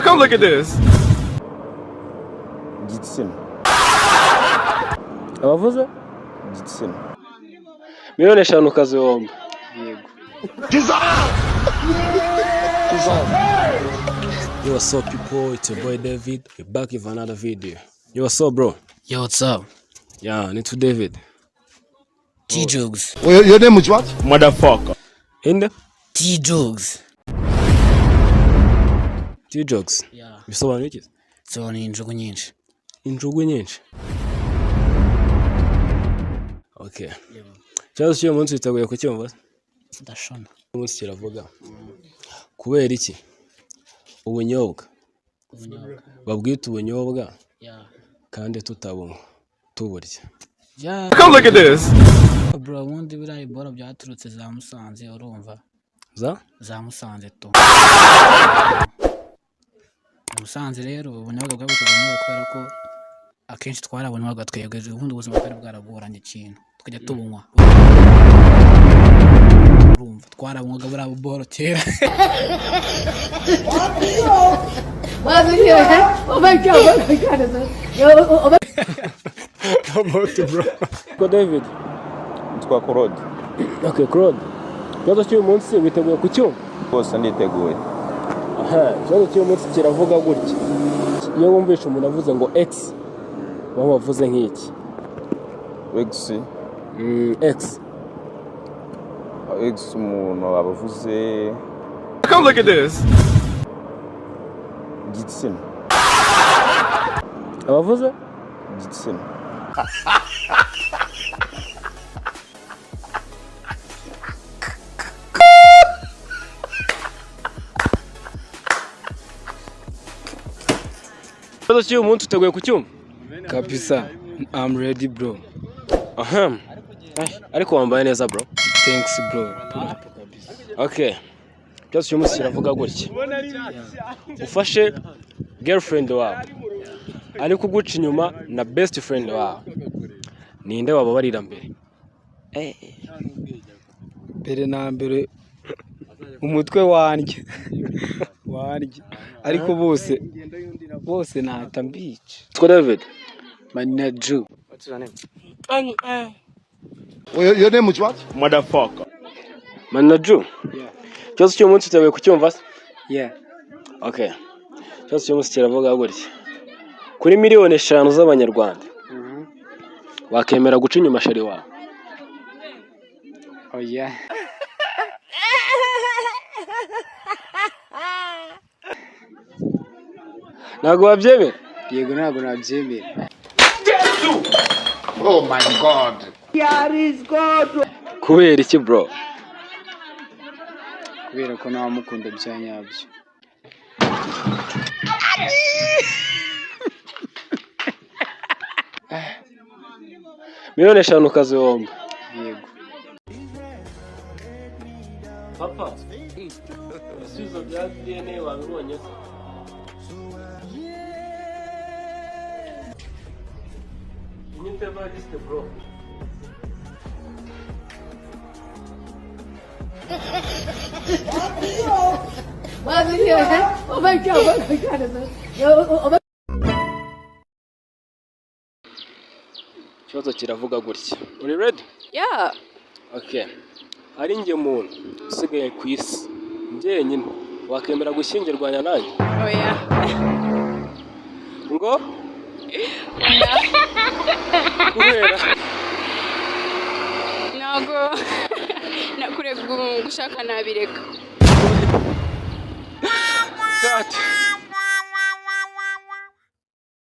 Come look at this. Igitsina. Abavuze? Igitsina. Miliyoni 5 ukazihomba. Yego. Yo, what's up, people? It's your boy David. We're back with another video. Yo, what's up, bro? Yo, what's up? Yeah, ni David. T-Jugs. Your name is what? Motherfucker. Inde? T-Jugs. T-Jogs. Yeah. Bisobanuye iki? Sobanura injugu nyinshi. Injugu nyinshi. Okay. Ikibazo cy'uyu munsi witeguye kucyumva? Ndashona. Uyu munsi kiravuga. Kubera iki? Ubunyobwa. Ubunyobwa. Babwita ubunyobwa Yeah. kandi tutabunywa tuburya. Yeah. Come look at this. Bro, ubundi biriya biboro byaturutse za Musanze, urumva? Za? Za Musanze tu. Musanze rero ubunyobwa bwabutse ubunyobwa kubera ko akenshi twarabunywaga twebwe, ubundi ubuzima bwari bwaragoranye ikintu tukajya tubunywa. Urumva twarabunywaga buriya buboro kera. Oh my God, oh my God. Oh my Ko David. Nitwa Claude. Okay, Claude. Ikibazo cy'uyu munsi witeguye kucyumva? Rwose nditeguye. Aha, ikibazo cy'uyu munsi kiravuga gutya. Iyo wumvishe umuntu avuze ngo X, baba bavuze nk'iki. X. X. X umuntu aba avuze Come look at this. igitsina. Abavuze? Igitsina. Ikibazo cy'uyu munsi uteguye kucyumva? Kabisa. I'm ready, bro. Aha. Ariko wambaye neza, bro. Thanks, bro. Pull up kabisa. Okay. Ikibazo cy'uyu munsi kiravuga gutya. Ufashe girlfriend wawe ari kuguca inyuma na best friend wawe. Ninde wababarira mbere? Mbere na mbere umutwe wanjye wanjye, ariko bose bose nahita mbica. Twa David. Manaju. Your name is what? Motherfucker. Manaju. Yeah. Ikibazo cy'uyu munsi uteguye kucyumva se? Yeah. Okay. Ikibazo cy'uyu munsi kiravuga gutya. Kuri miliyoni 5 z'abanyarwanda wakemera guca inyuma chéri wawe? Oh yeah. Ntabwo wabyemera? Yego, ntabwo nabyemera. Oh my God. Kubera iki, bro? Kubera ko ntawamukunda bya nyabyo. Miliyoni 5 ukazihomba. Yego. Papa, ibisubizo bya DNA wabibonye se? Iyi ni favorite, bro. Oh my God, oh my God. Oh my Ikibazo kiravuga gutya. Uri ready? Yeah. Okay. Ari njye muntu usigaye ku isi njyenyine, wakemera gushyingirwanya nanjye? Oh yeah. Ngo? Kubera? Ntabwo nakureka gushaka nabireka.